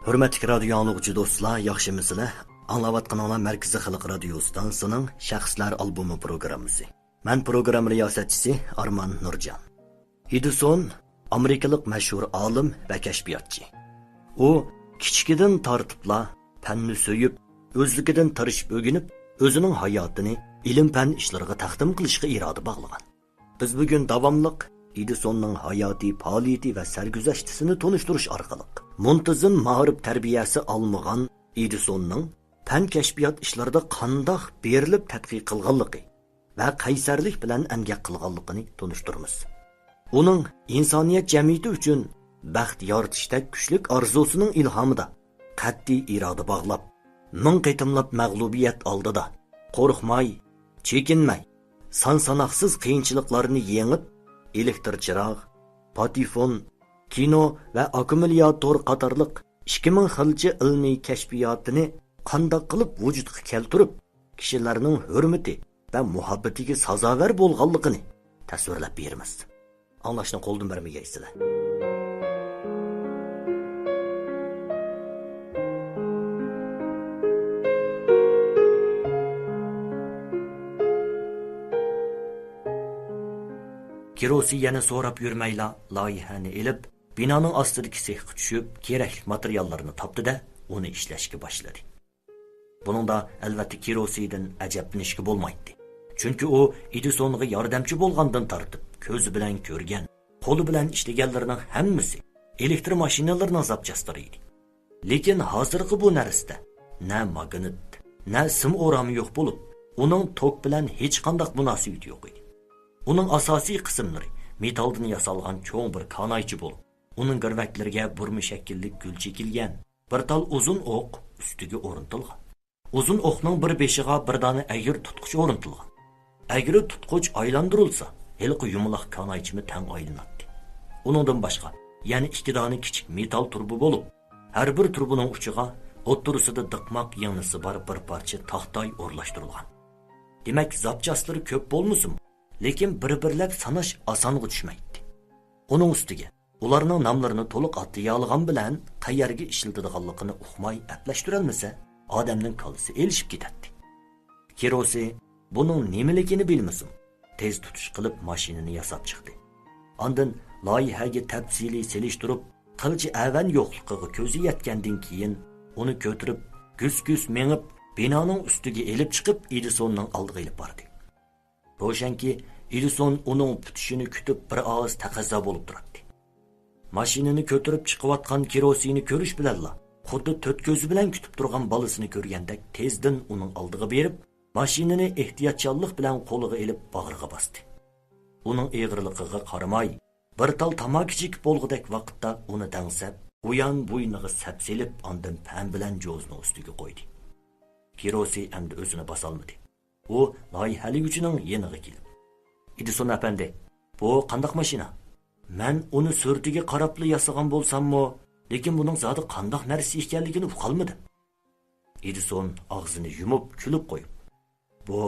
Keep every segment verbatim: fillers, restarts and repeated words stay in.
ھۆرمەتلىك رادىيو ئاڭلىغۇچى دوستلار، ياخشىمىسىلەر؟ ئاڭلاۋاتقىنىڭلار مەركىزىي خەلق رادىيو ئىستانسىسىنىڭ شەخسلەر ئالبومى پروگراممىسى. مەن پروگرامما رىياسەتچىسى ئارمان نۇرجان. ئېدىسون ئامېرىكىلىق مەشھۇر ئالىم ۋە كەشپىياتچى. ئۇ كىچىكىدىن تارتىپلا پەننى سۆيۈپ، ئۆزلۈكىدىن تىرىشىپ ئۆگىنىپ، ئۆزىنىڭ ھاياتىنى ئىلىم-پەن ئىشلىرىغا تەقدىم قىلىشقا ئىرادە باغلىغان. بىز بۈگۈن داۋاملىق ئېدىسوننىڭ ھاياتىي پائالىيىتى ۋە سەرگۈزەشتىسىنى تونۇشتۇرۇش ئارقىلىق، مۇنتىزىم مائارىپ تەربىيەسى ئالمىغان ئېدىسوننىڭ پەن كەشپىيات ئىشلىرىدا قانداق بېرىلىپ تەتقىق قىلغانلىقى ۋە قەيسەرلىك بىلەن ئەمگەك قىلغانلىقىنى تونۇشتۇرىمىز. ئۇنىڭ ئىنسانىيەت جەمئىيىتى ئۈچۈن بەخت يارىتىشتەك كۈچلۈك ئارزۇسىنىڭ ئىلھامىدا قەتئىي ئىرادە باغلاپ، مىڭ قېتىملاپ مەغلۇبىيەت ئالدىدا قورقماي، چېكىنمەي، سان-ساناقسىز قىيىنچىلىقلارنى يېڭىپ، ئېلېكتر چىراغ، پاتېفون، كىنو ۋە ئاككۇمۇلياتور قاتارلىق ئىككى مىڭ خىلچە ئىلمىي كەشپىياتىنى قانداق قىلىپ ۋۇجۇدقا كەلتۈرۈپ، كىشىلەرنىڭ ھۆرمىتى ۋە مۇھەببىتىگە سازاۋەر بولغانلىقىنى تەسۋىرلەپ بېرىمىز. ئاڭلاشنى قولدىن بەرمىگەيسىلەر. كىروسى يەنە سوراپ يۈرمەيلا، لايىھەنى ئېلىپ، بىنانىڭ ئاستىدىكى سېخقا چۈشۈپ، كېرەكلىك ماتېرىياللارنى تاپتى-دە، ئۇنى ئىشلەشكە باشلىدى. بۇنىڭدا، ئەلۋەتتە، كىروسىدىن ئەجەبلىنىشكە بولمايتتى. چۈنكى ئۇ ئېدىسونغا ياردەمچى بولغاندىن تارتىپ، كۆزى بىلەن كۆرگەن، قولى بىلەن ئىشلىگەنلىرىنىڭ ھەممىسى ئېلېكتر ماشىنىلىرىنىڭ زاپچاسلىرى ئىدى. لېكىن ھازىرقى بۇ نەرسىدە نە ماگنىت، نە سىم ئورامى يوق بولۇپ، ئۇنىڭ توك بىلەن ھېچقانداق مۇناسىۋىتى يوق ئىدى. ئۇنىڭ ئاساسىي قىسىملىرى مېتالدىن ياسالغان چوڭ بىر كانايچە بولۇپ، ئۇنىڭ گىرۋەكلىرىگە بۇرما شەكىللىك گۈل چېكىلگەن بىر تال ئۇزۇن ئوق ئۈستىگە ئورنىتىلغان. ئۇزۇن ئوقنىڭ بىر بېشىغا بىر دانە ئەگرى تۇتقۇچ ئورنىتىلغان. ئەگرى تۇتقۇچ ئايلاندۇرۇلسا، ھېلىقى يۇمىلاق كانايچىمۇ تەڭ ئايلىناتتى. ئۇنىڭدىن باشقا، يەنە ئىككى دانە كىچىك مېتال تۇرۇبا بولۇپ، ھەر بىر تۇرۇبىنىڭ ئۇچىغا ئوتتۇرىسىدا دىقماق يىڭنىسى بار بىر پارچە تاختاي ئورۇنلاشتۇرۇلغان. دېمەك، زاپچاسلىرى كۆپ بولمىسىمۇ، لېكىن بىر-بىرلەپ ساناش ئاسانغا چۈشمەيتتى. ئۇنىڭ ئۈستىگە، ئۇلارنىڭ ناملىرىنى تولۇق ئاتىيالىغان بىلەن، قەيەرگە ئىشلىتىدىغانلىقىنى ئۇقماي ئەپلەشتۈرەلمىسە، ئادەمنىڭ كاللىسى ئېلىشىپ كېتەتتى. كىروسى بۇنىڭ نېمىلىكىنى بىلمىسىمۇ، تېز تۇتۇش قىلىپ ماشىنىنى ياساپ چىقتى. ئاندىن لايىھەگە تەپسىلىي سېلىشتۇرۇپ، قىلچە ئەۋەن يوقلۇقىغا كۆزى يەتكەندىن كېيىن، ئۇنى كۆتۈرۈپ، گۈس-گۈس مېڭىپ، بىنانىڭ ئۈستىگە ئېلىپ چىقىپ، ئېدىسوننىڭ ئالدىغا ئېلىپ باردى. روشەنكى، ئېدىسون ئۇنىڭ پۈتۈشىنى كۈتۈپ، بىر ئاز تەقەززا بولۇپ تۇراتتى. ماشىنىنى كۆتۈرۈپ چىقىۋاتقان كىروسىنى كۆرۈش بىلەنلا، خۇددى تۆت كۆزى بىلەن كۈتۈپ تۇرغان بالىسىنى كۆرگەندەك، تېزدىن ئۇنىڭ ئالدىغا بېرىپ، ماشىنىنى ئېھتىياتچانلىق بىلەن قولىغا ئېلىپ، باغرىغا باستى. ئۇنىڭ ئېغىرلىقىغا قارىماي، بىر تال تاماكا چېكىپ بولغۇدەك ۋاقىتتا ئۇنى دەڭسەپ، ئۇيان بوينىغا سەپسېلىپ، ئاندىن پەم بىلەن جوزىنىڭ ئۈستىگە قويدى. كىروسى ئەمدى ئۆزىنى باسالمىدى. ئۇ لايىھەلىگۈچىنىڭ يېنىغا كېلىپ، ئېدىسون ئەپەندى، بۇ قانداق ماشىنا؟ مەن ئۇنى سۈرىتىگە قاراپلا ياسىغان بولساممۇ، لېكىن بۇنىڭ زادى قانداق نەرسە ئىكەنلىكىنى ئۇقالمىدىم. ئېدىسون ئاغزىنى يۇمۇپ، كۈلۈپ قويۇپ، بۇ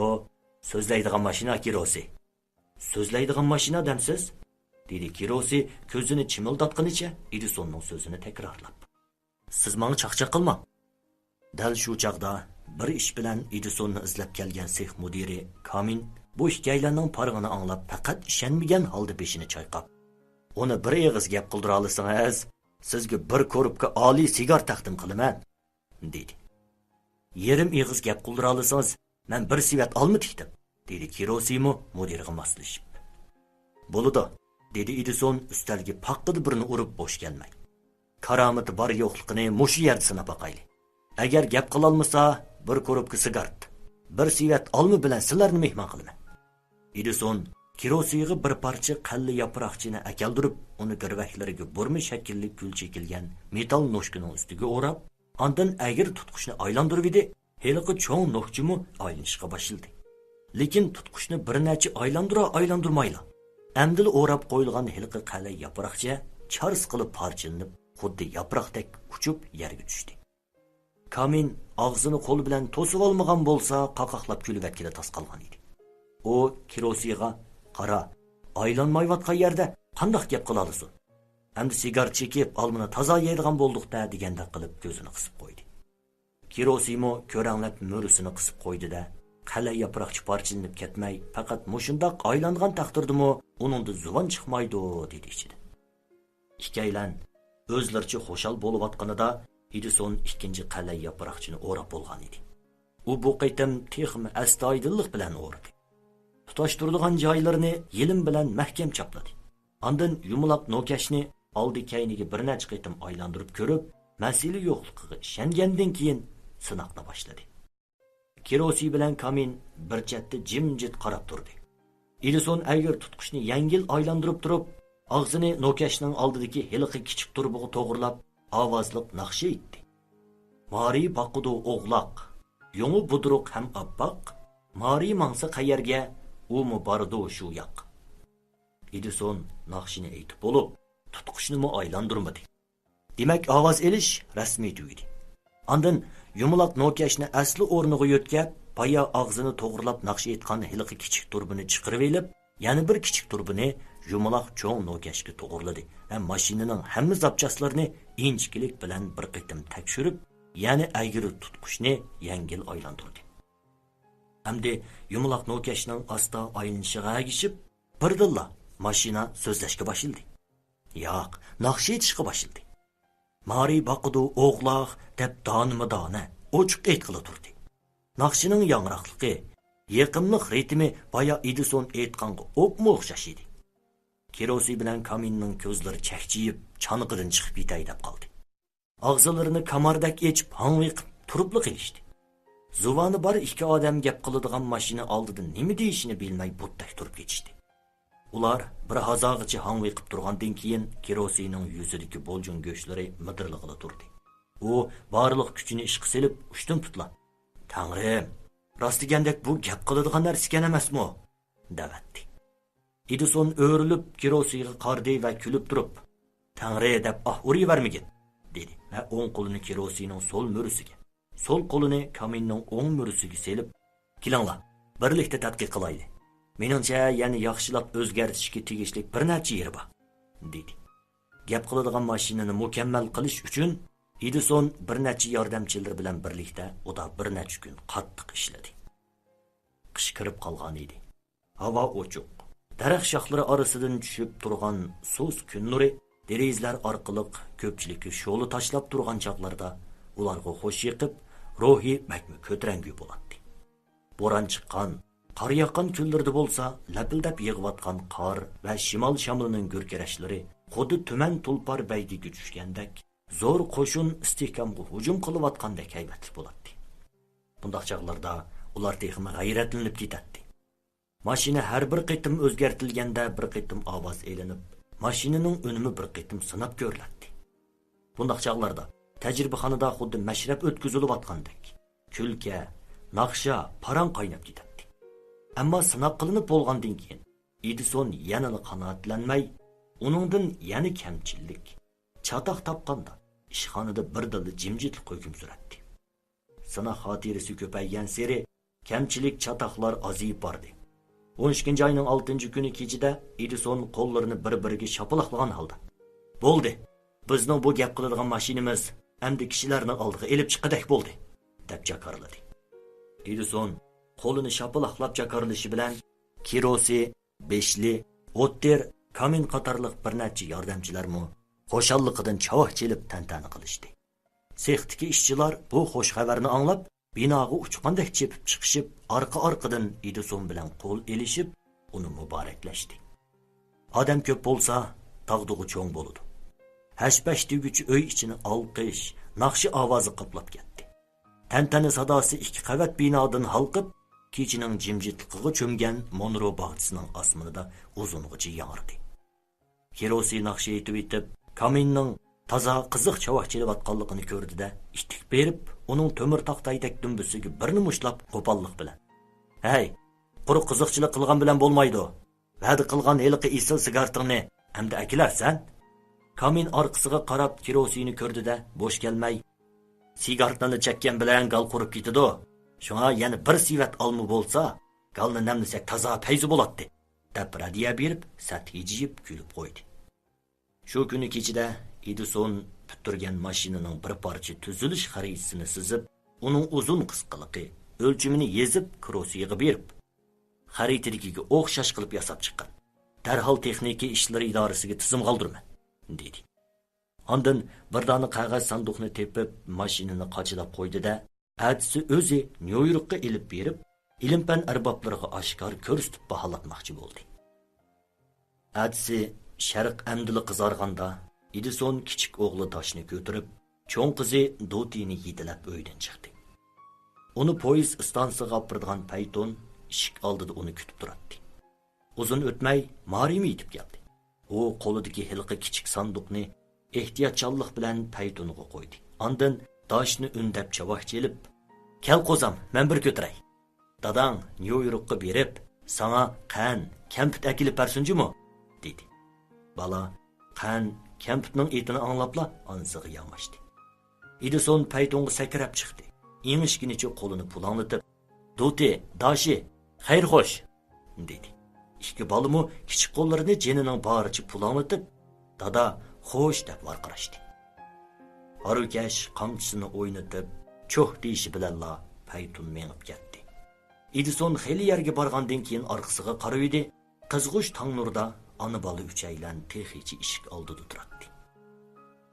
سۆزلەيدىغان ماشىنا، كىروسى. سۆزلەيدىغان ماشىنا دەمسىز؟ دېدى كىروسى كۆزىنى چىمىلداتقىنىچە ئېدىسوننىڭ سۆزىنى تەكرارلاپ. سىز ماڭا چاقچاق قىلماڭ. دەل شۇ چاغدا بىر ئىش بىلەن ئېدىسوننى ئىزدەپ كەلگەن سېخ مۇدىرى كامىن بۇ ئىككىيلەننىڭ پارىڭىنى ئاڭلاپ، پەقەت ئىشەنمىگەن ھالدا بېشىنى چايقاپ، ئۇنى بىر ئېغىز گەپ قىلدۇرالىسىڭىز، سىزگە بىر كورۇپكا ئالىي سىگار تەقدىم قىلىمەن، دېدى. يېرىم ئېغىز گەپ قىلدۇرالىسىڭىز، مەن بىر سېۋەت ئالما تىكتىم، دېدى كىروسىمۇ مۇدىرغا ماسلىشىپ. بولىدۇ، دېدى ئېدىسون ئۈستەلگە پاققىدە بىرنى ئۇرۇپ بوش كەلمەي. كارامىتى بار يوقلۇقىنى مۇشۇ يەردە سىناپ باقايلى. ئەگەر گەپ قىلالمىسا، بىر كورۇپكا سىگارت، بىر سېۋەت ئالما بىلەن سىلەرنى مېھمان قىلىمەن. ئېدىسون كىروسىغا بىر پارچە قەللە ياپراقچىنى ئەكەلدۈرۈپ، ئۇنى گىرۋەكلىرىگە بۇرما شەكىللىك گۈل چېكىلگەن مېتال نوشكىنىڭ ئۈستىگە ئوراپ، ئاندىن ئەگرى تۇتقۇچنى ئايلاندۇرۇۋىدى، ھېلىقى چوڭ نوكچىمۇ ئايلىنىشقا باشلىدى. لېكىن تۇتقۇچنى بىر نەچچە ئايلاندۇرا ئايلاندۇرمايلا، ئەمدىلا ئوراپ قويۇلغان ھېلىقى قەلە ياپراقچە چارس قىلىپ پارچىلىنىپ، خۇددى ياپراقتەك ئۇچۇپ يەرگە چۈشتى. كامىن ئاغزىنى قولى بىلەن توسۇۋالمىغان بولسا، قاقاقلاپ كۈلۈۋەتكىلى تاس قالغان ئىدى. ئۇ كىروسىغا، قارا، ئايلانمايۋاتقان يەردە قانداق گەپ قىلالىسۇن؟ ئەمدى سىگار چېكىپ، ئالمىنى تازا يەيدىغان بولدۇق-دە» دېگەندەك قىلىپ كۆزىنى قىسىپ قويدى. كىروسىمۇ كۆرەڭلەپ مۈرىسىنى قىسىپ قويدى-دە، قەلەي ياپراقچە پارچىلىنىپ كەتمەي، پەقەت مۇشۇنداق ئايلانغان تەقدىردىمۇ ئۇنىڭدىن زۇۋان چىقمايدۇ، دېدى ئىچىدە. ئىككىيلەن ئۆزلىرىچە خۇشال بولۇۋاتقىنىدا، ئېدىسون ئىككىنچى قەلەي ياپراقچىنى ئوراپ بولغان ئىدى. ئۇ بۇ قېتىم تېخىمۇ ئەستايىدىللىق بىلەن ئورىدى. تۇتاشتۇرىدىغان جايلىرىنى يېلىم بىلەن مەھكەم چاپلىدى. ئاندىن يۇمىلاق نوكەشنى ئالدى-كەينىگە بىر نەچچە قېتىم ئايلاندۇرۇپ كۆرۈپ، مەسىلە يوقلۇقىغا ئىشەنگەندىن كېيىن سىناقنى باشلىدى. كىروسى بىلەن كامىن بىر چەتتە جىمجىت قاراپ تۇردى. ئېدىسون ئەگىر تۇتقۇچنى يەڭگىل ئايلاندۇرۇپ تۇرۇپ، ئاغزىنى نوكەشنىڭ ئالدىدىكى ھېلىقى كىچىك تۇرۇبىغا توغرىلاپ، ئاۋازلىق ناخشا ئېيتتى. «مارى باقىدۇ ئوغلاق، يۇڭى بۇدرۇق ھەم ئاپئاق، مارى ماڭسا قەيەرگە، ئۇمۇ بارىدۇ شۇ ياق.» ئېدىسون ناخشىنى ئېيتىپ بولۇپ، تۇتقۇچنىمۇ ئايلاندۇرمىدى. دېمەك، ئاۋاز ئېلىش رەسمىي تۈگىدى. ئاندىن يۇمىلاق نوكەشنى ئەسلى ئورنىغا يۆتكەپ، بايا ئاغزىنى توغرىلاپ ناخشا ئېيتقان ھېلىقى كىچىك تۇرۇبىنى چىقىرىۋېلىپ، يەنە بىر كىچىك تۇرۇبىنى يۇمىلاق چوڭ نوكەشكە توغرىلىدى ۋە ماشىنىنىڭ ھەممە زاپچاسلىرىنى ئىنچىكىلىك بىلەن بىر قېتىم تەكشۈرۈپ، يەنە ئەگرى تۇتقۇچنى يەڭگىل ئايلاندۇردى. ئەمدى يۇمىلاق نوكەشنىڭ ئاستا ئايلىنىشىغا ئەگىشىپ، بىردىنلا ماشىنا سۆزلەشكە باشلىدى. ياق، ناخشا ئېيتىشقا باشلىدى. «مارى باقىدۇ ئوغلاق» دەپ دانىمۇ دانە، ئوچۇق ئېيتقىلى تۇردى. ناخشىنىڭ ياڭراقلىقى، يېقىملىق رىتىمى بايا ئېدىسون ئېيتقانغا ئوپمۇ ئوخشاش ئىدى. كىروسى بىلەن كامىننىڭ كۆزلىرى چەكچىيىپ، چانىقىدىن چىقىپ كېتەي دەپ قالدى. ئاغزىلىرىنى كاماردەك ئېچىپ، ھاڭۋېقىپ تۇرۇپلا قېلىشتى. زۇۋانى بار ئىككى ئادەم گەپ قىلىدىغان ماشىنا ئالدىدا نېمە دېيىشىنى بىلمەي بۇتتەك تۇرۇپ كېتىشتى. ئۇلار بىر ھازاغىچە ھاڭۋېقىپ تۇرغاندىن كېيىن، كىروسىنىڭ يۈزىدىكى بولجۇڭ گۆشلىرى مىدىرلىغىلى تۇردى. ئۇ بارلىق كۈچىنى ئىشقا سېلىپ، ئۇشتۇمتۇتلا، «تەڭرىم، راست دېگەندەك بۇ گەپ قىلىدىغان نەرسىكەن ئەمەسمۇ؟» دەۋەتتى. ئېدىسون ئۆرۈلۈپ كىروسىغا قارىدى ۋە كۈلۈپ تۇرۇپ، «تەڭرى دەپ ئاھ ئۇرۇۋەرمىگىن!» دېدى ۋە ئوڭ قولىنى كىروسىنىڭ سول مۈرىسىگە، سول قولىنى كامىننىڭ ئوڭ مۈرىسىگە سېلىپ، «كېلىڭلار، بىرلىكتە تەتقىق قىلايلى. مېنىڭچە، يەنە ياخشىلاپ ئۆزگەرتىشكە تېگىشلىك بىر نەچچە يېرى بار» دېدى. گەپ قىلىدىغان ماشىنىنى مۇكەممەل قىلىش ئۈچۈن ئېدىسون بىر نەچچە ياردەمچىلىرى بىلەن بىرلىكتە ئۇدا بىر نەچچە كۈن قاتتىق ئىشلىدى. قىش كىرىپ قالغان ئىدى. ھاۋا ئوچۇق. دەرەخ شاخلىرى ئارىسىدىن چۈشۈپ تۇرغان سۇس كۈن نۇرى دېرىزىلەر ئارقىلىق كۆپچىلىككە شولا تاشلاپ تۇرغان چاغلاردا، ئۇلارغا خۇش يېقىپ، روھى بەكمۇ كۆتۈرەڭگۈ بولاتتى. بوران چىققان، قار ياغقان كۈنلىرىدە بولسا، لەپىلدەپ يېغىۋاتقان قار ۋە شىمال شامىلىنىڭ گۈركىرەشلىرى خۇددى تۈمەن تۇلپار بەيگىگە چۈشكەندەك، زور قوشۇن ئىستىھكامغا ھۇجۇم قىلىۋاتقاندەك ھەيۋەتلىك بولاتتى. بۇنداق چاغلاردا ئۇلار تېخىمۇ غەيرەتلىنىپ كېتەتتى. ماشىنا ھەر بىر قېتىم ئۆزگەرتىلگەندە بىر قېتىم ئاۋاز ئېلىنىپ، ماشىنىنىڭ ئۈنۈمى بىر قېتىم سىناپ كۆرۈلەتتى. بۇنداق چاغلاردا تەجرىبىخانىدا خۇددى مەشرەپ ئۆتكۈزۈلۈۋاتقاندەك، كۈلكە، ناخشا، پاراڭ قايناپ كېتەتتى. ئەمما سىناق قىلىنىپ بولغاندىن كېيىن، ئېدىسون يەنىلا قانائەتلەنمەي، ئۇنىڭدىن يەنە كەمچىللىك، چاتاق تاپقاندا، ئىشخانىدا بىردىنلا جىمجىتلىق ھۆكۈم سۈرەتتى. سىناق خاتىرىسى كۆپەيگەنسېرى، كەمچىلىك، چاتاقلار ئازىيىپ باردى. ئون ئىككىنچى ئاينىڭ ئالتىنچى كۈنى كېچىدە ئېدىسون قوللىرىنى بىر-بىرىگە شاپىلاقلىغان ھالدا، «بولدى، بىزنىڭ بۇ گەپ قىلىدىغان ماشىنىمىز ئەمدى كىشىلەرنىڭ ئالدىغا ئېلىپ چىققۇدەك بولدى» دەپ جاكارلىدى. ئېدىسون قولىنى شاپىلاقلاپ جاكارلىشى بىلەن، كىروسى، بېشلى، ئوتتېر، كامىن قاتارلىق بىر نەچچە ياردەمچىلەرمۇ خۇشاللىقىدىن چاۋاك چېلىپ تەنتەنە قىلىشتى. سېختىكى ئىشچىلار بۇ خۇش خەۋەرنى ئاڭلاپ، بىناغا ئۇچقاندەك چېپىپ چىقىشىپ، ئارقا-ئارقىدىن ئېدىسون بىلەن قول ئېلىشىپ، ئۇنى مۇبارەكلەشتى. ئادەم كۆپ بولسا، داغدۇغا چوڭ بولىدۇ. ھەش-پەش دېگۈچە ئۆي ئىچىنى ئالقىش، ناخشا ئاۋازى قاپلاپ كەتتى. تەنتەنە ساداسى ئىككى قەۋەت بىنادىن ھالقىپ، كېچىنىڭ جىمجىتلىقىغا چۆمگەن مونرو باغچىسىنىڭ ئاسمىنىدا ئۇزۇنغىچە ياڭرىدى. كىروسى ناخشا ئېيتىۋېتىپ، كامىننىڭ تازا قىزىق چاۋاك چېلىۋاتقانلىقىنى كۆردى-دە، ئىتتىك بېرىپ، ئۇنىڭ تۆمۈر تاختايدەك دۈمبىسىگە بىرنى مۇشتلاپ، قوپاللىق بىلەن، «ھەي، قۇرۇق قىزىقچىلىق قىلغان بىلەن بولمايدۇ. ۋەدە قىلغان ھېلىقى ئېسىل سىگارتىڭنى ئەمدى ئەكېلەرسەن؟» كامىن ئارقىسىغا قاراپ كىروسىنى كۆردى-دە، بوش كەلمەي، «سىگارتىنى چەككەن بىلەن گال قۇرۇپ كېتىدۇ. شۇڭا يەنە بىر سېۋەت ئالما بولسا، گالنى نەملىسەك تازا پەيزى بولاتتى» دەپ رەددىيە بېرىپ، سەت ھىجىيىپ كۈلۈپ قويدى. شۇ كۈنى كېچىدە ئېدىسون پۈتتۈرگەن ماشىنىنىڭ بىر پارچە تۈزۈلۈش خەرىتىسىنى سىزىپ، ئۇنىڭ ئۇزۇن قىسقىلىقى، ئۆلچىمىنى يېزىپ، كروسىيغا بېرىپ، خەرىتىدىكىگە ئوخشاش قىلىپ ياساپ چىققىن. دەرھال تېخنىكا ئىشلىرى ئىدارىسىگە تىزىمغا ئالدۇرىمەن، دېدى. ئاندىن بىر دانە قەغەز ساندۇقنى تېپىپ، ماشىنىنى قاچىلاپ قويدى-دە، ئەتىسى ئۆزى نيۇ يوركقا ئېلىپ بېرىپ، ئىلىم-پەن ئەربابلىرىغا ئاشكارا كۆرسىتىپ باھالاتماقچى بولدى. ئەتىسى شەرق ئەمدىلا قىزارغاندا، ئېدىسون كىچىك ئوغلى داشنى كۆتۈرۈپ، چوڭ قىزى دوتىنى يېتىلەپ ئۆيدىن چىقتى. ئۇنى پويىز ئىستانسىسىغا ئاپىرىدىغان پەيتون ئىشىك ئالدىدا ئۇنى كۈتۈپ تۇراتتى. ئۇزۇن ئۆتمەي، مارىمۇ يېتىپ كەلدى. ئۇ قولىدىكى ھېلىقى كىچىك ساندۇقنى ئېھتىياتچانلىق بىلەن پەيتۇنغا قويدى. ئاندىن داشنى ئۈندەپ چاۋاك چېلىپ، «كەل قوزام، مەن بىر كۆتۈرەي. داداڭ نيۇ يوركقا بېرىپ، ساڭا قەن، كەمپۈت ئەكېلىپ بەرسۇن جۇمۇ؟» دېدى. بالا قەن، كەمپۈتنىڭ ئېتىنى ئاڭلاپلا ئانىسىغا ياماشتى. ئېدىسون پەيتۇنغا سەكرەپ چىقتى. ئېڭىشكىنىچە قولىنى پۇلاڭلىتىپ، «دوتى، داشى، خەير خوش!» دېدى. ئىككى بالىمۇ كىچىك قوللىرىنى جېنىنىڭ بارىچە پۇلاڭلىتىپ، «دادا، خوش!» دەپ ۋارقىراشتى. ھارۋىكەش قامچىسىنى ئوينىتىپ، چوھ دېيىشى بىلەنلا پەيتۇن مېڭىپ كەتتى. ئېدىسون خېلى يەرگە بارغاندىن كېيىن ئارقىسىغا قارىۋىدى، قىزغۇش تاڭ نۇرىدا ئانا-بالا ئۈچەيلەن تېخىچە ئىشىك ئالدىدا تۇراتتى.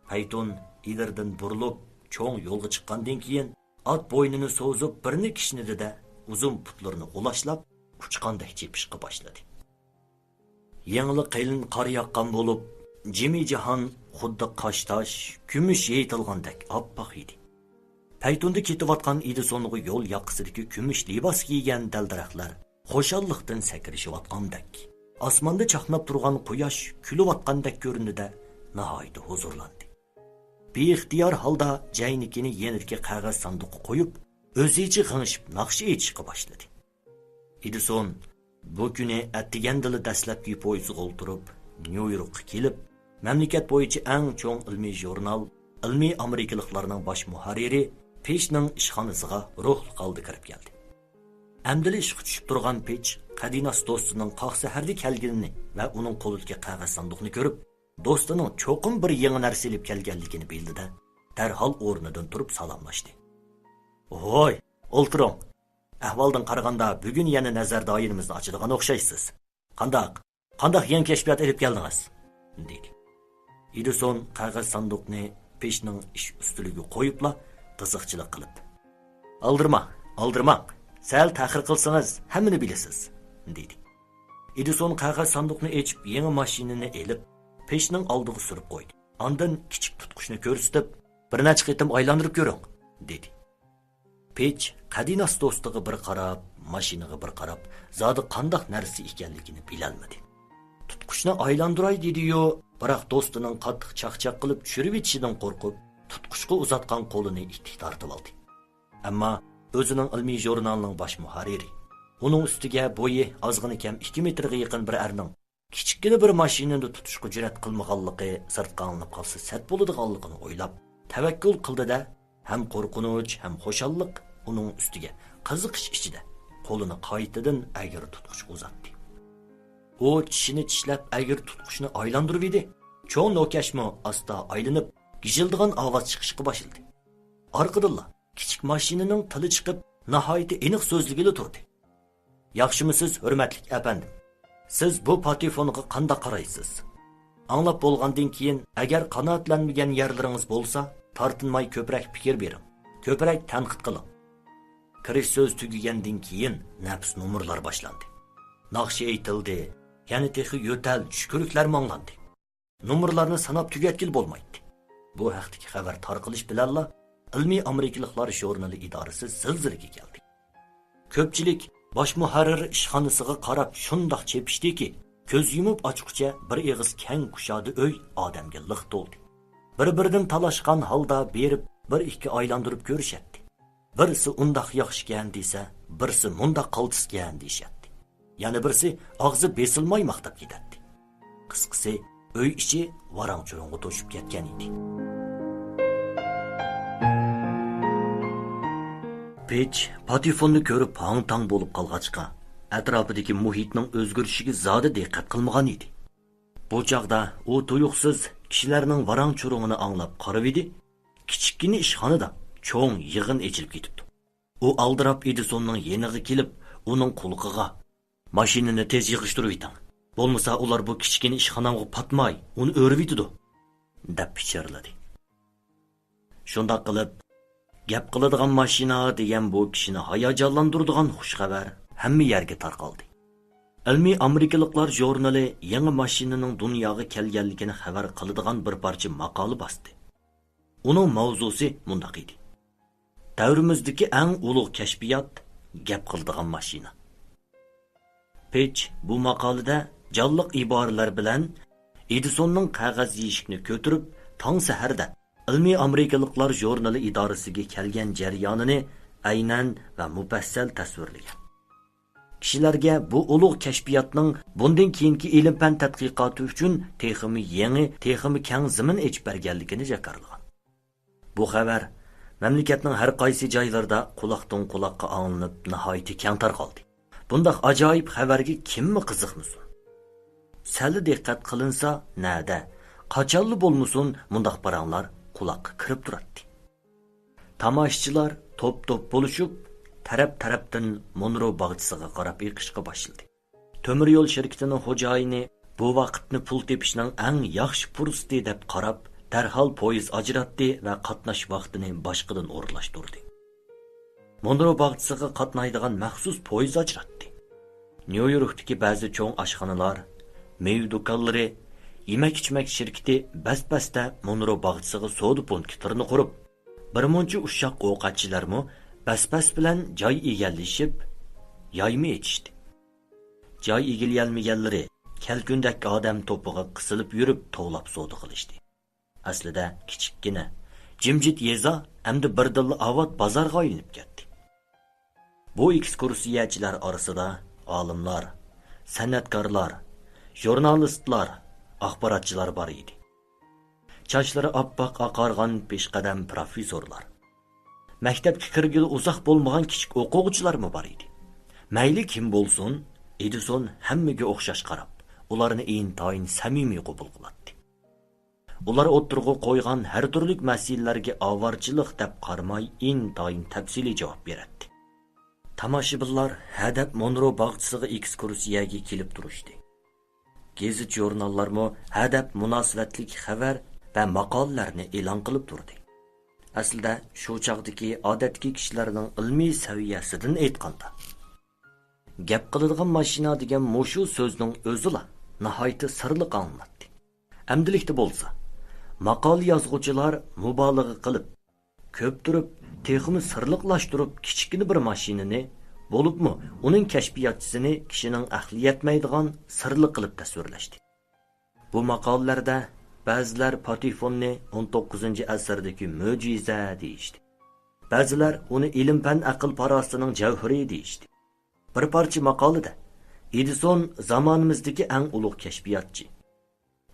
پەيتۇن ئېدىردىن بۇرۇلۇپ، چوڭ يولغا چىققاندىن كېيىن، ئات بوينىنى سوزۇپ، بىرنى كىشنىدى-دە، ئۇزۇن پۇتلىرىنى غۇلاچلاپ، ئۇچقاندەك چېپىشقا باشلىدى. يېڭىلا قېلىن قار ياغقان بولۇپ، جىمى جاھان خۇددى قاشتاش، كۈمۈش يېيىتىلغاندەك ئاپئاق ئىدى. پەيتۇندا كېتىۋاتقان ئېدىسونغا يول ياقىسىدىكى كۈمۈش لىباس كىيگەن دەل-دەرەخلەر خۇشاللىقتىن سەكرىشىۋاتقاندەك، ئاسماندا چاقناپ تۇرغان قۇياش كۈلۈۋاتقاندەك كۆرۈندى-دە، ناھايىتى ھۇزۇرلاندى. بىئىختىيار ھالدا جەينىكىنى يېنىدىكى قەغەز ساندۇققا قويۇپ، ئۆزىچە غىڭشىپ ناخشا ئېيتىشقا باشلىدى. ئېدىسون بۇ كۈنى ئەتىگەندىلا دەسلەپكى پويىزغا ئولتۇرۇپ، نيۇ يوركقا كېلىپ، مەملىكەت بويىچە ئەڭ چوڭ ئىلمىي ژۇرنال، ئىلمىي ئامېرىكىلىقلارنىڭ باش مۇھەررىرى پېچنىڭ ئىشخانىسىغا روھلۇق ھالدا كىرىپ كەلدى. ئەمدىلا ئىشقا چۈشۈپ تۇرغان پېچ قەدىناس دوستىنىڭ قاق سەھەردە كەلگىنىنى ۋە ئۇنىڭ قولىدىكى قەغەز ساندۇقنى كۆرۈپ، دوستىنىڭ چوقۇم بىر يېڭى نەرسە ئېلىپ كەلگەنلىكىنى بىلدى-دە، دەرھال ئورنىدىن تۇرۇپ سالاملاشتى. ھوي، ئولتۇرۇڭ. ئەھۋالدىن قارىغاندا، بۈگۈن يەنە نەزەر دائىرىمىزنى ئاچىدىغان ئوخشايسىز. قانداق؟ قانداق يېڭى كەشپىيات ئېلىپ كەلدىڭىز؟ دېدى. ئېدىسون قەغەز ساندۇقنى پېچنىڭ ئىش ئۈستىلىگە قويۇپلا، قىزىقچىلىق قىلىپ، «ئالدىرىماڭ، ئالدىرىماڭ. سەل تەخىر قىلسىڭىز، ھەممىنى بىلىسىز»، دېدى. ئېدىسون قەغەز ساندۇقنى ئېچىپ، يېڭى ماشىنىنى ئېلىپ، پېچنىڭ ئالدىغا سۈرۈپ قويدى. ئاندىن كىچىك تۇتقۇچنى كۆرسىتىپ، «بىر نەچچە قېتىم ئايلاندۇرۇپ كۆرۈڭ»، دېدى. پېچ قەدىناس دوستىغا بىر قاراپ، ماشىنىغا بىر قاراپ، زادى قانداق نەرسە ئىكەنلىكىنى بىلەلمىدى. تۇتقۇچنى ئايلاندۇراي دېدى-يۇ، بىراق دوستىنىڭ قاتتىق چاقچاق قىلىپ چۈشۈرۈۋېتىشىدىن قورقۇپ، تۇتقۇچقا ئۇزاتقان قولىنى ئىتتىك تارتىۋالدى. ئەمما ئۆزىنىڭ ئىلمىي ژۇرنالىنىڭ باش مۇھەررىرى، ئۇنىڭ ئۈستىگە بويى ئازغىنا كەم ئىككى مېتىرغا يېقىن بىر ئەرنىڭ كىچىككىنە بىر ماشىنىنى تۇتۇشقا جۈرئەت قىلمىغانلىقى سىرتقا ئاڭلىنىپ قالسا سەت بولىدىغانلىقىنى ئويلاپ، تەۋەككۈل قىلدى-دە، ھەم قورقۇنچ، ھەم خۇشاللىق ئۇنىڭ ئۈستىگە قىزىقىش ئىچىدە قولىنى قايتىدىن ئەگرى تۇتقۇچقا ئۇزاتتى. ئۇ چىشىنى چىشلەپ ئەگرى تۇتقۇچنى ئايلاندۇرۇۋىدى. چوڭ نوكەشمۇ ئاستا ئايلىنىپ، گىژىلدىغان ئاۋاز چىقىشقا باشلىدى. ئارقىدىنلا كىچىك ماشىنىنىڭ تىلى چىقىپ، ناھايىتى ئېنىق سۆزلىگىلى تۇردى. ياخشىمۇسىز، ھۆرمەتلىك ئەپەندىم؟ سىز بۇ پاتېفونغا قانداق قارايسىز؟ ئاڭلاپ بولغاندىن كېيىن، ئەگەر قانائەتلەنمىگەن يەرلىرىڭىز بولسا، تارتىنماي كۆپرەك پىكىر بېرىڭ، كۆپرەك تەنقىد قىلىڭ. كىرىش سۆز تۈگىگەندىن كېيىن، نەپىس نومۇرلار باشلاندى. ناخشا ئېيتىلدى، يەنە تېخى يۆتەل، چۈشكۈرۈكلەر ماڭلاندى. نومۇرلارنى ساناپ تۈگەتكىلى بولمايتتى. بۇ ھەقتىكى خەۋەر تارقىلىش بىلەنلا، ئىلمىي ئامېرىكىلىقلار ژۇرنىلى ئىدارىسى زىلزىلىگە كەلدى. كۆپچىلىك باش مۇھەررىر ئىشخانىسىغا قاراپ شۇنداق چېپىشتىكى، كۆز يۇمۇپ ئاچقۇچە بىر ئېغىز كەڭ كۇشادە ئۆي ئادەمگە لىق تولدى. بىر-بىرىدىن تالاشقان ھالدا بېرىپ، بىر-ئىككى ئايلاندۇرۇپ كۆرۈشەتتى. بىرسى ئۇنداق ياخشىكەن دېسە، بىرسى مۇنداق قالتىسكەن دېيىشەتتى. يەنە بىرسى ئاغزى بېسىلماي ماختاپ كېتەتتى. قىسقىسى، ئۆي ئىچى ۋاراڭ-چۇرۇڭغا توشۇپ كەتكەن ئىدى. پېچ پاتېفوننى كۆرۈپ ھاڭ-تاڭ بولۇپ قالغاچقا، ئەتراپىدىكى مۇھىتنىڭ ئۆزگىرىشىگە زادى دىققەت قىلمىغان ئىدى. بۇ چاغدا ئۇ تۇيۇقسىز كىشىلەرنىڭ ۋاراڭ-چۇرۇڭىنى ئاڭلاپ قارىۋىدى، كىچىككىنە ئىشخانىدا چوڭ يىغىن ئېچىلىپ كېتىپتۇ. ئۇ ئالدىراپ ئېدىسوننىڭ يېنىغا كېلىپ، ئۇنىڭ قۇلىقىغا، «ماشىنىنى تېز يىغىشتۇرۇۋېتىڭ. بولمىسا ئۇلار بۇ كىچىككىنە ئىشخانامغا پاتماي، ئۇنى ئۆرۈۋېتىدۇ» دەپ پىچىرلىدى. شۇنداق قىلىپ، گەپ قىلىدىغان ماشىنا دېگەن بۇ كىشىنى ھاياجانلاندۇرىدىغان خۇش خەۋەر ھەممە يەرگە تارقالدى. ئىلمىي ئامېرىكىلىقلار ژۇرنىلى يېڭى ماشىنىنىڭ دۇنياغا كەلگەنلىكىنى خەۋەر قىلىدىغان بىر پارچە ماقالە باستى. ئۇنىڭ ماۋزۇسى مۇنداق ئىدى: «دەۋرىمىزدىكى ئەڭ ئۇلۇغ كەشپىيات، گەپ قىلىدىغان ماشىنا.» پېچ بۇ ماقالىدە جانلىق ئىبارىلەر بىلەن ئېدىسوننىڭ قەغەز يېشىكىنى كۆتۈرۈپ، تاڭ سەھەردە ئىلمىي ئامېرىكىلىقلار ژۇرنىلى ئىدارىسىگە كەلگەن جەريانىنى ئەينەن ۋە مۇپەسسەل تەسۋىرلىگەن. كىشىلەرگە بۇ ئۇلۇغ كەشپىياتنىڭ بۇندىن كېيىنكى ئىلىم-پەن تەتقىقاتى ئۈچۈن تېخىمۇ يېڭى، تېخىمۇ كەڭ زېمىن ئېچىپ بەرگەنلىكىنى جاكارلىغان. بۇ خەۋەر مەملىكەتنىڭ ھەر قايسى جايلىرىدا قۇلاقتىن قۇلاققا ئاڭلىنىپ، ناھايىتى كەڭ تارقالدى. بۇنداق ئاجايىپ خەۋەرگە كىممۇ قىزىقمىسۇن؟ سەللا دىققەت قىلىنسا، نەدە، قاچانلا بولمىسۇن، مۇنداق پاراڭلار قۇلاققا كىرىپ تۇراتتى. تاماشىچىلار توپ-توپ بولۇشۇپ، تەرەپ-تەرەپتىن مونرو باغچىسىغا قاراپ ئېقىشقا باشلىدى. تۆمۈر يول شىركىتىنىڭ خوجايىنى بۇ ۋاقىتنى پۇل تېپىشنىڭ ئەڭ ياخشى پۇرسىتى دەپ قاراپ، دەرھال پويىز ئاجراتتى ۋە قاتناش ۋاقتىنى باشقىدىن ئورۇنلاشتۇردى. مونرو باغچىسىغا قاتنايدىغان مەخسۇس پويىز ئاجراتتى. نيۇ يوركتىكى بەزى چوڭ ئاشخانىلار، مېۋە دۇكانلىرى، يېمەك-ئىچمەك شىركىتى بەس-بەستە مونرو باغچىسىغا سودا پونكىتلىرىنى قۇرۇپ، بىرمۇنچە ئۇششاق ئوقەتچىلەرمۇ بەس-بەس بىلەن جاي ئىگىلىشىپ، يايما ئېچىشتى. جاي ئىگىلىيەلمىگەنلىرى كەلكۈندەك ئادەم توپىغا قىسىلىپ يۈرۈپ توۋلاپ سودا قىلىشتى. ئەسلىدە كىچىككىنە، جىمجىت يېزا ئەمدى بىردىنلا ئاۋات بازارغا ئايلىنىپ كەتتى. بۇ ئېكسكۇرسىيەچىلەر ئارىسىدا ئالىملار، سەنئەتكارلار، ژۇرنالىستلار، ئاخباراتچىلار بار ئىدى. چاچلىرى ئاپئاق ئاقارغان پېشقەدەم پىروفېسسورلار، مەكتەپكە كىرگىلى ئۇزاق بولمىغان كىچىك ئوقۇغۇچىلارمۇ بار ئىدى. مەيلى كىم بولسۇن، ئېدىسون ھەممىگە ئوخشاش قاراپ، ئۇلارنى ئىنتايىن سەمىمىي قوبۇل قىلاتتى. ئۇلار ئوتتۇرىغا قويغان ھەر تۈرلۈك مەسىلىلەرگە ئاۋارىچىلىق دەپ قارىماي، ئىنتايىن تەپسىلىي جاۋاب بېرەتتى. تاماشىبىنلار ھەدەپ مونرو باغچىسىغا ئېكسكۇرسىيەگە كېلىپ تۇرۇشتى. گېزىت-ژۇرناللارمۇ ھەدەپ مۇناسىۋەتلىك خەۋەر ۋە ماقالىلەرنى ئېلان قىلىپ تۇردى. ئەسلىدە شۇ چاغدىكى ئادەتتىكى كىشىلەرنىڭ ئىلمىي سەۋىيەسىدىن ئېيتقاندا، گەپ قىلىدىغان ماشىنا دېگەن مۇشۇ سۆزنىڭ ئۆزىلا ناھايىتى سىرلىق ئاڭلىناتتى. ئەمدىلىكتە بولسا، ماقالە يازغۇچىلار مۇبالىغە قىلىپ، كۆپتۈرۈپ، تېخىمۇ سىرلىقلاشتۇرۇپ كىچىككىنە بىر ماشىنىنى، بولۇپمۇ ئۇنىڭ كەشپىياتچىسىنى كىشىنىڭ ئەقلى يەتمەيدىغان سىرلىق قىلىپ تەسۋىرلەشتى. بۇ ماقالىلەردە بەزىلەر پاتېفوننى ئون توققۇزىنچى ئەسىردىكى مۆجىزە دېيىشتى. بەزىلەر ئۇنى ئىلىم-پەن ئەقىل-پاراسىتىنىڭ جەۋھىرى دېيىشتى. بىر پارچە ماقالىدە ئېدىسون زامانىمىزدىكى ئەڭ ئۇلۇغ كەشپىياتچى،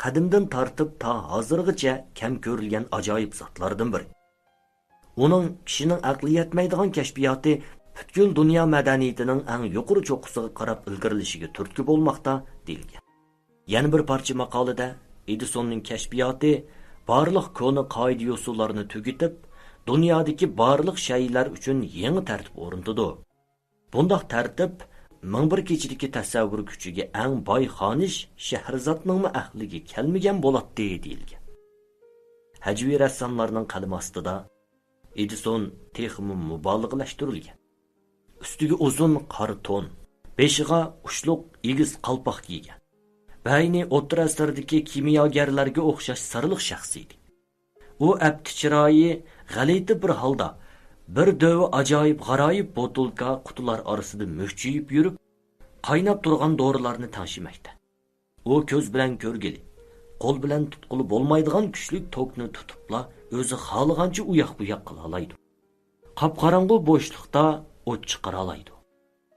قەدىمدىن تارتىپ تا ھازىرغىچە كەم كۆرۈلگەن ئاجايىپ زاتلاردىن بىرى. ئۇنىڭ كىشىنىڭ ئەقلى يەتمەيدىغان كەشپىياتى پۈتكۈل دۇنيا مەدەنىيىتىنىڭ ئەڭ يۇقىرى چوققىسىغا قاراپ ئىلگىرىلىشىگە تۈرتكە بولماقتا، دېيىلگەن. يەنە بىر پارچە ماقالىدە ئېدىسوننىڭ كەشپىياتى بارلىق كونا قائىدە-يوسۇنلارنى تۈگىتىپ، دۇنيادىكى بارلىق شەيئىلەر ئۈچۈن يېڭى تەرتىپ ئورنىتىدۇ. بۇنداق تەرتىپ مىڭ بىر كېچىدىكى تەسەۋۋۇر كۈچىگە ئەڭ باي خانىش شەھرىزادنىڭمۇ ئەقلىگە كەلمىگەن بولاتتى، دېيىلگەن. ھەجۋىي رەسساملارنىڭ قەلىمى ئاستىدا ئېدىسون تېخىمۇ مۇبالىغىلەشتۈرۈلگەن. ئۈستىگە ئۇزۇن قارا تون، بېشىغا ئۇچلۇق ئېگىز قالپاق كىيگەن. بەينى ئوتتۇرا ئەسىردىكى كىمياگەرلەرگە ئوخشاش سىرلىق شەخس ئىدى. ئۇ ئەپتى چىرايى غەلىتە بىر ھالدا بىر دۆۋە ئاجايىپ غارايىپ بوتۇلكا قۇتىلار ئارىسىدا مۈكچىيىپ يۈرۈپ، قايناپ تۇرغان دورىلارنى تەڭشىمەكتە. ئۇ كۆز بىلەن كۆرگىلى، قول بىلەن تۇتقىلى بولمايدىغان كۈچلۈك توكنى تۇتۇپلا ئۆزى خالىغانچە ئۇياق-بۇياق قىلالايدۇ. قاپقاراڭغۇ بوشلۇقتا ئوت چىقىرالايدۇ.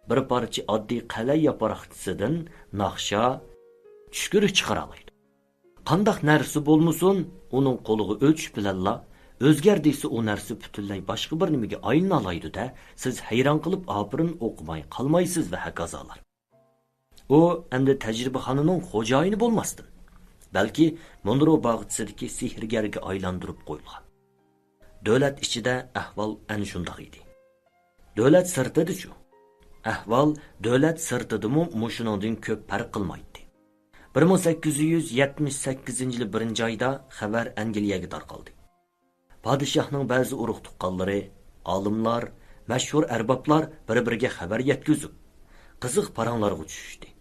بىر پارچە ئاددىي قەلئە ياپراقچىسىدىن ناخشا، چۈشكۈرۈك چىقىرالايدۇ. قانداق نەرسە بولمىسۇن، ئۇنىڭ قولىغا ئۆتۈش بىلەنلا، ئۆزگەر دېسە ئۇ نەرسە پۈتۈنلەي باشقا بىر نېمىگە ئايلىنالايدۇ-دە، سىز ھەيران قېلىپ ئاپىرىن ئوقۇماي قالمايسىز ۋە ھەكازالار. ئۇ ئەمدى تەجرىبىخانىنىڭ خوجايىنى بولماستىن، بەلكى مونرو باغچىسىدىكى سېھىرگەرگە ئايلاندۇرۇپ قويۇلغان. دۆلەت ئىچىدە ئەھۋال ئەنە شۇنداق ئىدى. دۆلەت سىرتىدىچۇ؟ ئەھۋال دۆلەت سىرتىدىمۇ مۇشۇنىڭدىن كۆپ پەرق قىلمايتتى. بىر مىڭ سەككىز يۈز يەتمىش سەككىزىنچى يىلى بىرىنچى ئايدا خەۋەر ئەنگلىيەگە تارقالدى. پادىشاھنىڭ بەزى ئۇرۇق-تۇغقانلىرى، ئالىملار، مەشھۇر ئەربابلار بىر-بىرىگە خەۋەر يەتكۈزۈپ، قىزىق پاراڭلارغا چۈشۈشتى.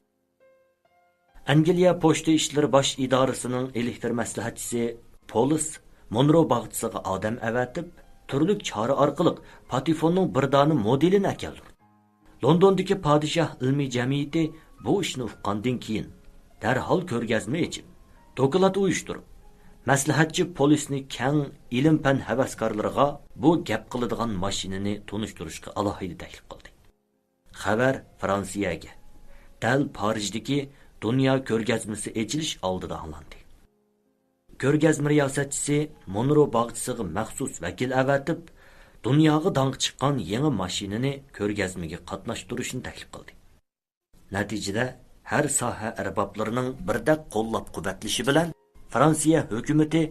ئەنگلىيە پوچتا ئىشلىرى باش ئىدارىسىنىڭ ئېلېكتر مەسلىھەتچىسى پولىس مونرو باغچىسىغا ئادەم ئەۋەتىپ، تۈرلۈك چارە ئارقىلىق پاتېفوننىڭ بىر دانە مودېلىنى ئەكەلدۈردى. لوندوندىكى پادىشاھ ئىلمىي جەمئىيىتى بۇ ئىشنى ئۇققاندىن كېيىن، دەرھال كۆرگەزمە ئېچىپ، دوكلات ئۇيۇشتۇرۇپ، مەسلىھەتچى پولىسنى كەڭ ئىلىم-پەن ھەۋەسكارلىرىغا بۇ گەپ قىلىدىغان ماشىنىنى تونۇشتۇرۇشقا ئالاھىدە تەكلىپ قىلدى. خەۋەر فرانسىيەگە، دەل پارىژدىكى دۇنيا كۆرگەزمىسى ئېچىلىش ئالدىدا ئاڭلاندى. كۆرگەزمە رىياسەتچىسى مونرو باغچىسىغا مەخسۇس ۋەكىل ئەۋەتىپ، دۇنياغا داڭقى چىققان يېڭى ماشىنىنى كۆرگەزمىگە قاتناشتۇرۇشنى تەكلىپ قىلدى. نەتىجىدە، ھەر ساھە ئەربابلىرىنىڭ بىردەك قوللاپ-قۇۋۋەتلىشى بىلەن، فرانسىيە ھۆكۈمىتى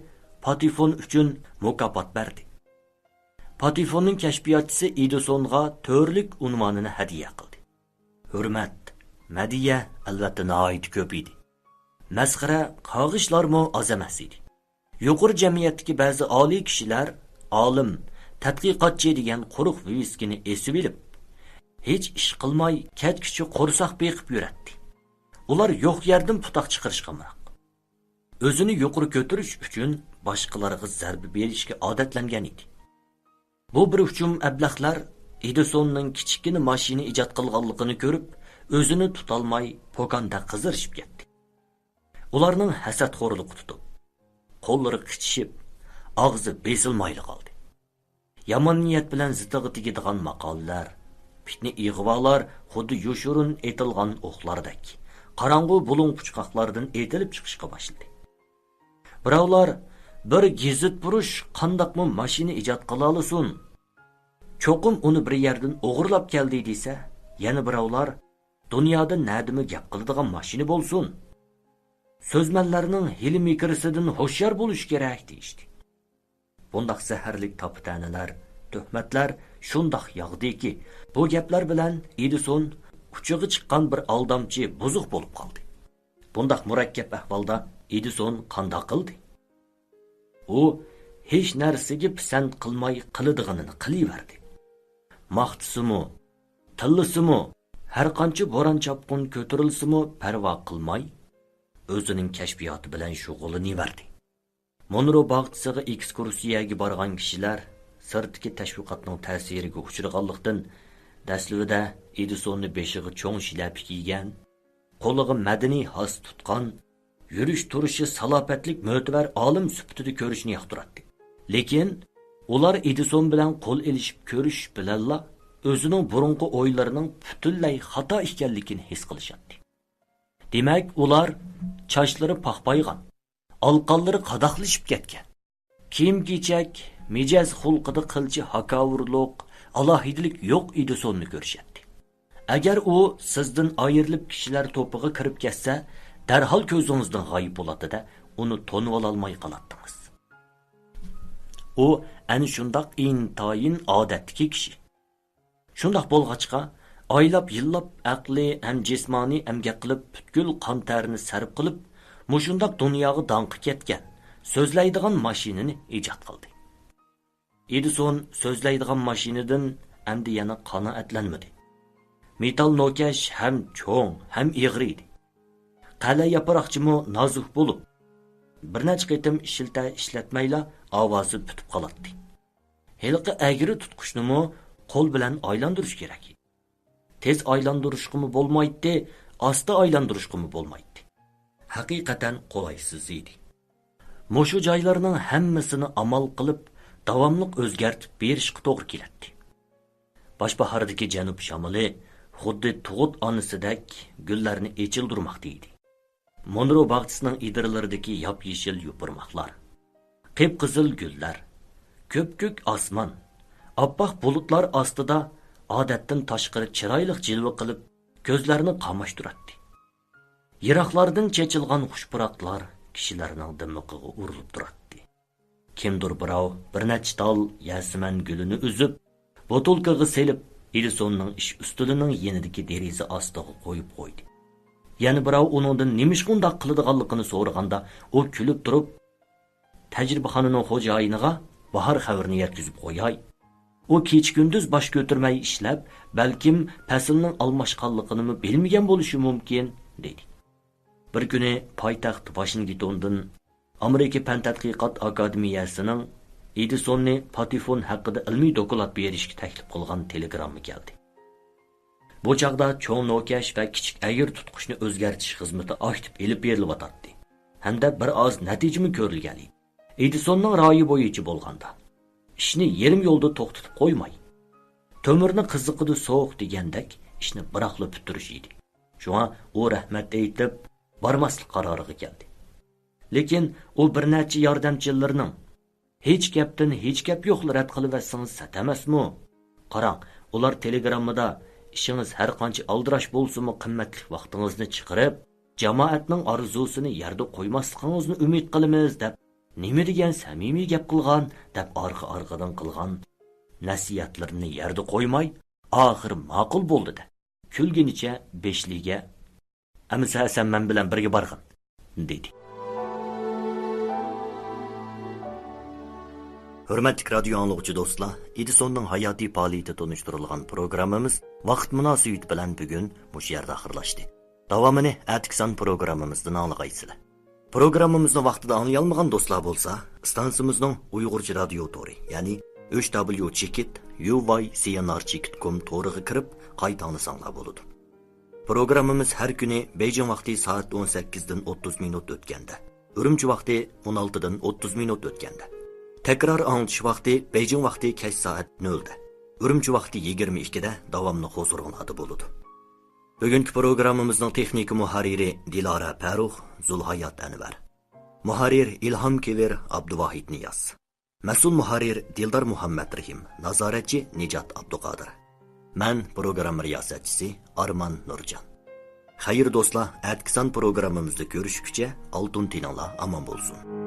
پاتېفون ئۈچۈن مۇكاپات بەردى. پاتېفوننىڭ كەشپىياتچىسى ئېدىسونغا تۆرىلىك ئۇنۋانىنى ھەدىيە قىلدى. ھۆرمەت، مەدھىيە ئەلۋەتتە ناھايىتى كۆپ ئىدى. مەسخىرە، قاغىشلارمۇ ئاز ئەمەس ئىدى. يۇقىرى جەمئىيەتتىكى بەزى ئالىي كىشىلەر، ئالىم، تەتقىقاتچى دېگەن قۇرۇق ۋىۋىسكىنى ئېسىۋېلىپ، ھېچ ئىش قىلماي، كەچكىچە قورساق بېقىپ يۈرەتتى. ئۇلار يوق يەردىن پۇتاق چىقىرىشقا ئامراق. ئۆزىنى يۇقىرى كۆتۈرۈش ئۈچۈن باشقىلارغا زەربە بېرىشكە ئادەتلەنگەن ئىدى. بۇ بىر ئۇچۇم ئەبلەخلەر ئېدىسوننىڭ كىچىككىنە ماشىنا ئىجاد قىلغانلىقىنى كۆرۈپ، ئۆزىنى تۇتالماي، پوكاندەك قىزىرىشىپ كەتتى. ئۇلارنىڭ ھەسەتخورلۇقى تۇتۇپ، قوللىرى قىچىشىپ، ئاغزى بېسىلمايلا قالدى. يامان نىيەت بىلەن زىتىغا تېگىدىغان ماقالىلەر، پىتنە-ئىغۋالار خۇددى يوشۇرۇن ئېتىلغان ئوقلاردەك، قاراڭغۇ بۇلۇڭ-پۇچقاقلاردىن ئېتىلىپ چىقىشقا باشلىدى. بىراۋلار، «بىر گېزىتپۇرۇش قانداقمۇ ماشىنا ئىجاد قىلالىسۇن؟ چوقۇم ئۇنى بىر يەردىن ئوغرىلاپ كەلدى» دېسە، يەنە بىراۋلار، «دۇنيادا نەدىمۇ گەپ قىلىدىغان ماشىنا بولسۇن؟ سۆزمەنلەرنىڭ ھىيلە-مىكرىسىدىن ھوشيار بولۇش كېرەك» دېيىشتى. بۇنداق زەھەرلىك تاپا-تەنىلەر، تۆھمەتلەر شۇنداق ياغدىكى، بۇ گەپلەر بىلەن ئېدىسون ئۇچىغا چىققان بىر ئالدامچى بۇزۇق بولۇپ قالدى. بۇنداق مۇرەككەپ ئەھۋالدا ئېدىسون قانداق قىلدى؟ ئۇ ھېچ نەرسىگە پىسەنت قىلماي قىلىدىغىنىنى قىلىۋەردى. ماختىسىمۇ، تىللىسىمۇ، ھەرقانچە بوران-چاپقۇن كۆتۈرۈلسىمۇ پەرۋا قىلماي، ئۆزىنىڭ كەشپىياتى بىلەن شۇغۇللىنىۋەردى. مونرو باغچىسىغا ئېكسكۇرسىيەگە بارغان كىشىلەر سىرتتىكى تەشۋىقاتنىڭ تەسىرىگە ئۇچرىغانلىقتىن، دەسلىپىدە ئېدىسوننى بېشىغا چوڭ شىلەپە كىيگەن، قولىغا مەدەنىي ھاسا تۇتقان، يۈرۈش-تۇرۇشى سالاپەتلىك مۆتىۋەر ئالىم سۈپىتىدە كۆرۈشنى ياقتۇراتتى. لېكىن ئۇلار ئېدىسون بىلەن قول ئېلىشىپ كۆرۈشۈش بىلەنلا ئۆزىنىڭ بۇرۇنقى ئويلىرىنىڭ پۈتۈنلەي خاتا ئىكەنلىكىنى ھېس قىلىشاتتى. دېمەك، ئۇلار چاچلىرى پاقپايغان، ئالقانلىرى قاداقلىشىپ كەتكەن، كىيىم-كېچەك، مىجەز-خۇلقىدا قىلچە ھاكاۋۇرلۇق، ئالاھىدىلىك يوق ئېدىسوننى كۆرۈشەتتى. ئەگەر ئۇ سىزدىن ئايرىلىپ كىشىلەر توپىغا كىرىپ كەتسە، دەرھال كۆزىڭىزدىن غايىب بولاتتى-دە، ئۇنى تونۇۋالالماي قالاتتىڭىز. ئۇ ئەنە شۇنداق ئىنتايىن ئادەتتىكى كىشى. شۇنداق بولغاچقا، ئايلاپ-يىللاپ ئەقلى ھەم جىسمانىي ئەمگەك قىلىپ، پۈتكۈل قان-تەرىنى سەرپ قىلىپ، مۇشۇنداق دۇنياغا داڭقى كەتكەن، سۆزلەيدىغان ماشىنىنى ئىجاد قىلدى. ئېدىسون سۆزلەيدىغان ماشىنىدىن ئەمدى يەنە قانائەتلەنمىدى. مېتال نوكەش ھەم چوڭ، ھەم ئېغىر ئىدى. قەلە ياپراقچىمۇ نازۇك بولۇپ، بىر نەچچە قېتىم ئىشلىتە-ئىشلەتمەيلا ئاۋازى پۈتۈپ قالاتتى. ھېلىقى ئەگرى تۇتقۇچنىمۇ قول بىلەن ئايلاندۇرۇش كېرەك ئىدى. تېز ئايلاندۇرۇشقىمۇ بولمايتتى، ئاستا ئايلاندۇرۇشقىمۇ بولمايتتى. ھەقىقەتەن قولايسىز ئىدى. مۇشۇ جايلارنىڭ ھەممىسىنى ئامال قىلىپ، داۋاملىق ئۆزگەرتىپ بېرىشقا توغرا كېلەتتى. باش باھاردىكى جەنۇب شامىلى خۇددى تۇغۇت ئانىسىدەك گۈللەرنى ئېچىلدۇرماقتا ئىدى. مونرو باغچىسىنىڭ ئېدىرلىرىدىكى ياپيېشىل يوپۇرماقلار، قىپقىزىل گۈللەر، كۆپكۆك ئاسمان، ئاپئاق بۇلۇتلار ئاستىدا ئادەتتىن تاشقىرى چىرايلىق جىلۋە قىلىپ، كۆزلەرنى قاماشتۇراتتى. يىراقلاردىن چېچىلغان خۇش پۇراقلار، كىشىلەرنىڭ دىمىقىغا ئۇرۇلۇپ تۇراتتى. كىمدۇر بىراۋ بىر نەچچە تال يەسىمەن گۈلىنى ئۈزۈپ، بوتۇلكىغا سېلىپ، ئېدىسوننىڭ ئىش ئۈستىلىنىڭ يېنىدىكى دېرىزە ئاستىغا قويۇپ قويدى. يەنە بىراۋ ئۇنىڭدىن نېمىشقا ئۇنداق قىلىدىغانلىقىنى سورىغاندا، ئۇ كۈلۈپ تۇرۇپ، تەجرىبىخانىنىڭ خوجايىنىغا باھار خەۋىرىنى يەتكۈزۈپ قوياي. ئۇ كېچە-كۈندۈز باش كۆتۈرمەي ئىشلەپ، بەلكىم پەسىلنىڭ ئالماشقانلىقىنىمۇ بىلمىگەن بولۇشى مۇمكىن، دېدى. بىر كۈنى پايتەخت ۋاشىنگتوندىن ئامېرىكا پەن تەتقىقات ئاكادېمىيەسىنىڭ ئېدىسوننى پاتېفون ھەققىدە ئىلمىي دوكلات بېرىشكە تەكلىپ قىلغان تېلېگرامما كەلدى. بۇ چاغدا چوڭ نوكەش ۋە كىچىك ئەگىر تۇتقۇچنى ئۆزگەرتىش خىزمىتى ئاكتىپ ئېلىپ بېرىلىۋاتاتتى ھەمدە بىر ئاز نەتىجىمۇ كۆرۈلگەن ئىدى. ئېدىسوننىڭ رايى بويىچە بولغاندا، ئىشنى يېرىم يولدا توختىتىپ قويماي، تۆمۈرنى قىزىقىدا سوق دېگەندەك ئىشنى بىراقلا پۈتتۈرۈش ئىدى. شۇڭا ئۇ رەھمەت ئېيتىپ، بارماسلىق قارارىغا كەلدى. لېكىن ئۇ بىر نەچچە ياردەمچىلىرىنىڭ، ھېچ گەپتىن ھېچ گەپ يوقلا رەت قىلىۋەتسىڭىز سەت ئەمەسمۇ؟ قاراڭ، ئۇلار تېلېگراممىدا، ئىشىڭىز ھەر قانچە ئالدىراش بولسىمۇ قىممەتلىك ۋاقتىڭىزنى چىقىرىپ، جامائەتنىڭ ئارزۇسىنى يەردە قويماسلىقىڭىزنى ئۈمىد قىلىمىز دەپ، نېمە دېگەن سەمىمىي گەپ قىلغان دەپ ئارقا-ئارقىدىن قىلغان نەسىھەتلىرىنى يەردە قويماي، ئاخىر ماقۇل بولدى دە، كۈلگىنىچە بېشىنى ئەگىپ، ئەمىسە سەن مەن بىلەن بىرگە بارغىن، دېدى. ھۆرمەتلىك رادىيو ئاڭلىغۇچى دوستلار، ئېدىسوننىڭ ھاياتىي پائالىيىتى تونۇشتۇرۇلغان پروگراممىمىز ۋاقىت مۇناسىۋىتى بىلەن بۈگۈن مۇشۇ يەردە ئاخىرلاشتى. داۋامىنى ئەتىكى سان پروگراممىمىزدىن ئاڭلىغايسىلەر. پروگراممىمىزنى ۋاقتىدا ئاڭلىيالمىغان دوستلار بولسا، ئىستانسىمىزنىڭ ئۇيغۇرچە رادىيو تورى، يەنى ئۈچ دابليۇ چېكىت يۇ ۋاي سى ئېن ئار چېكىت كوم تورىغا كىرىپ قايتا ئاڭلىساڭلار بولىدۇ. پروگراممىمىز ھەر كۈنى بېيجىڭ ۋاقتى سائەت ئون سەككىزدىن ئوتتۇز مىنۇت ئۆتكەندە، ئۈرۈمچى ۋاقتى ئون ئالتىدىن ئوتتۇز مىنۇت ئۆتكەندە، تەكرار ئاڭلىتىش ۋاقتى بېيجىڭ ۋاقتى كەچ سائەت نۆلدە، ئۈرۈمچى ۋاقتى يىگىرمە ئىككىدە داۋاملىق ھۇزۇرۇڭلاردا بولىدۇ. بۈگۈنكى پروگراممىمىزنىڭ تېخنىكا مۇھەررىرى دىلارا پەرۇخ، زۇلھايات ئەنۋەر. مۇھەررىر ئىلھام كېۋىر، ئابدۇۋاھىت نىياز. مەسئۇل مۇھەررىر دىلدار مۇھەممەترېھىم، نازارەتچى نىجات ئابدۇقادىر. مەن پروگرامما رىياسەتچىسى ئارمان نۇرجان. خەير دوستلار، ئەتىكى سان پروگراممىمىزدا كۆرۈشكۈچە ئالتۇن تېنىڭلار ئامان بولسۇن.